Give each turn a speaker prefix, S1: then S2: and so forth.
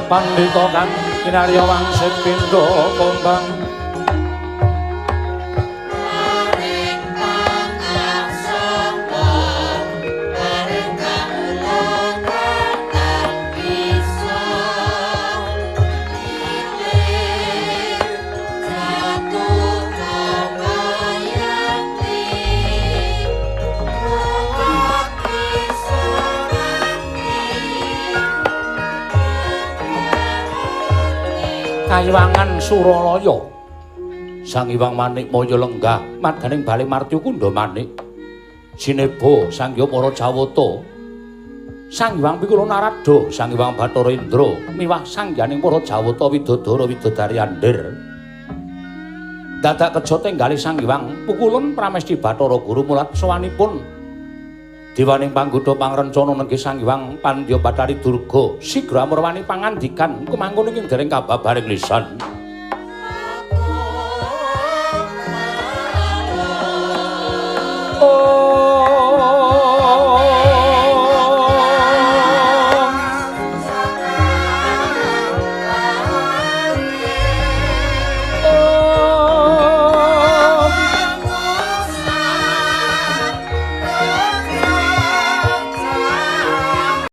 S1: Pandhita kang kinarya wangsit pindha kembang Kayiwangan Suralaya. Sang Hyang Manikmaya lenggah marganing bale Martya Kundha Manik. Sineba sang hyang para Jawata. Sang Hyang Pikula Narada, Sang Hyang Bathara Indra miwah sangyaning para Jawata widodara widodari andir. Dadak keja tenggali Sang Hyang Pukulun Pramesti Bathara Guru mulat sowanipun Dewaning panggodha pangrencana nenggih Sang Hyang Pandya Bathari Durga sigra murwani pangandikan kemangkon ing dereng kababaring lisan.